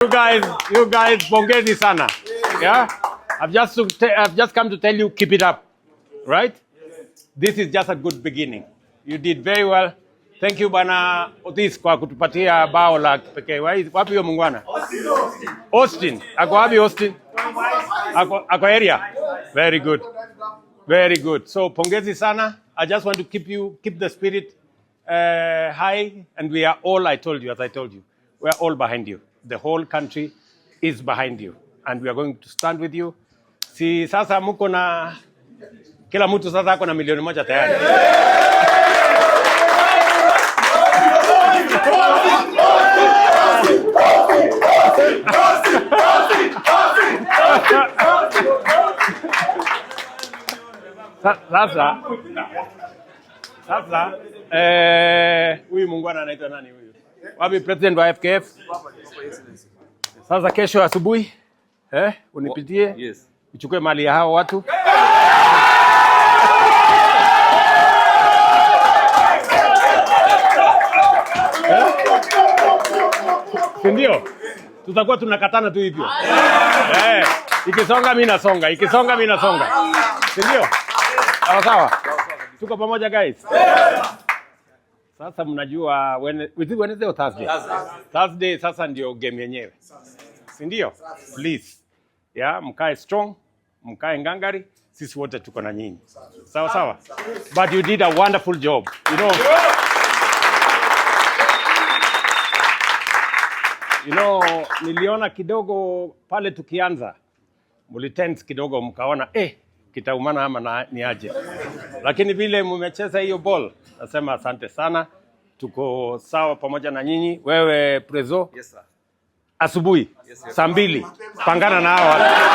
You guys, pongezi sana. Yeah? I've just come to tell you, keep it up. Right? This is just a good beginning. You did very well. Thank you, Bwana Otis, kwa kutupatia bao la kipekee. Wapi huyo muungwana? Austin. Ako wapi Austin? Ako area. Very good. Very good. So pongezi sana. I just want to keep the spirit high, and we are all, I told you, as I told you, we are all behind you. The whole country is behind you, and we are going to stand with you. Si sasa muko na kila mtu sasa ako na 1 milioni tayari. Sasa huyu muungwana anaitwa nani huyu? Wapi president wa FKF? Sasa kesho asubuhi unipitie. Yes. Uchukue mali ya hao watu. Si ndio? Tutakuwa tunakatana tu hivyo. Ikisonga mimi nasonga, ikisonga mimi nasonga. Si ndio? Sawa sawa. Tuko pamoja, guys. Sasa mnajua is it Wednesday or Thursday? Thursday sasa ndio game yenyewe. Si ndio? Please. Yeah, mkae strong, mkae ngangari, sisi wote tuko na nyinyi. Sawa sawa. But you did a wonderful job. Niliona kidogo pale tukianza mlitense kidogo, mkaona kitaumana ama ni aje, lakini vile mmecheza hiyo ball, nasema asante sana, tuko sawa pamoja na nyinyi. Wewe Prezo, Yes, sir. asubuhi Yes, sir. saa 2 pangana na hawa watu.